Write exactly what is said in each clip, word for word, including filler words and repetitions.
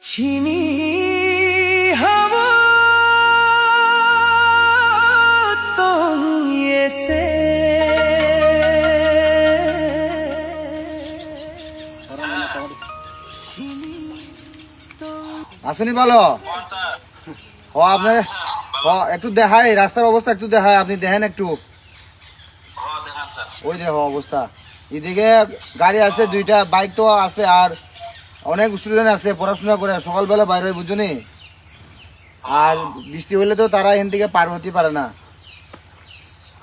Chini habo tong yese. আসেনি ভালো? ও, আপনার, ও, একটু দেখাই, রাস্তার অবস্থা একটু দেখাই, আপনি দেখেন একটু। ওই দেখো অবস্থা, এদিকে গাড়ি আছে দুইটা, বাইক তো আছে, আর অনেক স্টুডেন্ট আছে পড়াশোনা করে, সকালবেলা বাইরে হয়, বুঝছো নি? আর বৃষ্টি হলে তো তারা এখান থেকে পার হতে পারে না।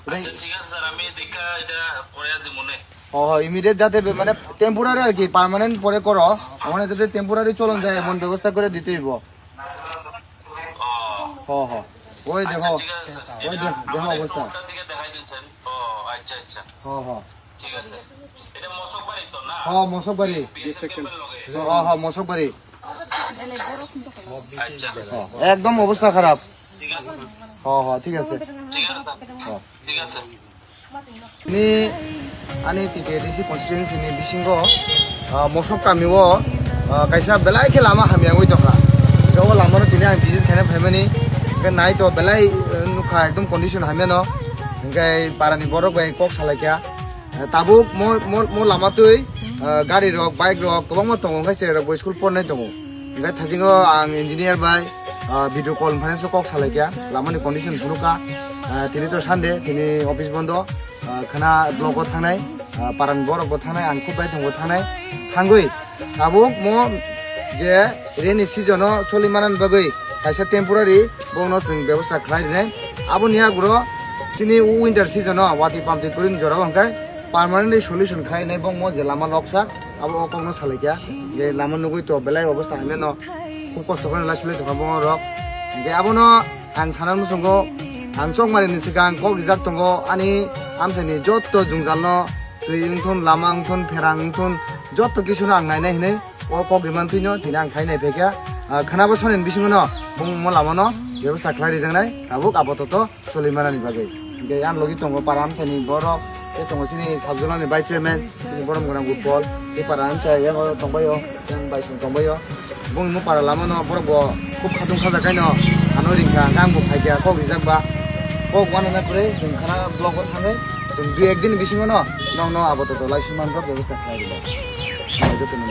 ওটাই। আচ্ছা, ঠিক আছে স্যার, আমি দেখা এটা করে দিব নে। হ, হ, ইমিডিয়েট যাতে বে-, মানে টেম্পোরারি আর কি, পার্মানেন্ট পরে করো, মানে যাতে টেম্পোরারি চলন যায় এমন ব্যবস্থা করে দিতে হইব। হ, হ। ওই আচ্ছা, দেখো, ঠিক আছে স্যার। ওই এটা দেখ-, দেখো আমাদের অবস্থা। টোলটার দিকে দেখাই দিচ্ছেন। ও, আচ্ছা, আচ্ছা। হ, হ। ঠিক আছে। এটা মশকবাড়ি তো না? হ, মশকবাড়ি। বিএসএফ ক্যাম্পের লগে। হ, হ, মশকবাড়ি। আচ্ছা। হ, একদম অবস্থা খারাপ। ঠিক আছে। হ, হ, ঠিক আছে। ঠিক আছে স্যার। হ। ঠিক আছে। Ni ani T T A D C constituency ni bisingo, ah, Mosok kami o, ah, kaisa belai khe lama hamya wngwi tongkha. Hwnkhe o lama no tini ang visit khaina phaimani, hwnkhe nai to belai, eh, nukha ekdom condition hamya no. Hwnkhe para ni borok bai kok salai kha. Eh, tabuk mo, mo, mo lama twi, eh, gari rok, bike rok kwbangma tongo, hwnkhe cherai rok bo school pornai tongo. Hwnkhe thaisingo ang engineer bai, ah, video conference o kok salai kha, lama ni condition phunuk kha. Ah, tini to Sunday, tini office bondo, ah, khana block o thangnai, ah, para ni borok bo thangnai, ang khub bai tongo thangnai. Thangwi tabuk mo je rainy season o choli manani bagwi kaisa temporary bono chwng bebosta khlai rinai. Aboni agro chini winter season o watwi pamtwi kwrwini jora o hwnkhe permanently solution khlai nai bongmo je lama loksa abo o kokno salai kha. Je lama nugwi to belai obosta hamya no khub kosto khe lai sulai tongkha bongorok. Hwnkhe abono ang sana muchungo ang chokmani ni swkang kok rijak tongo ani amchaini jotto jwngjal no twi wngthun lama wngthun pherang wngthun jotto kisu no ang nainai hinwi o kok rimani twino tini ang khai nai phaikha. Ah, khana bo sonini bisingo no bongmo lama no bebosta khlai rijaknai tabuk apatot. Choli manani bagwi. Hingke ang logi tongo para amchaini borok, tei tongo chini sub zonal ni vice chairman, chini borom gwnang Utpol, tei para amchai yang oro tongbaio, yang baisong tongbaio. Bongni para lama no borok bo khub khatung khajak kaino ano ringkha, hingke ang bo phaikha kok rijak ba. Kok wanana kwrwi chwng khana block o thangwi chwng dui ek din bisingo no nokno apatot lai sumani borok bebostha khlai rwdi. Jotono.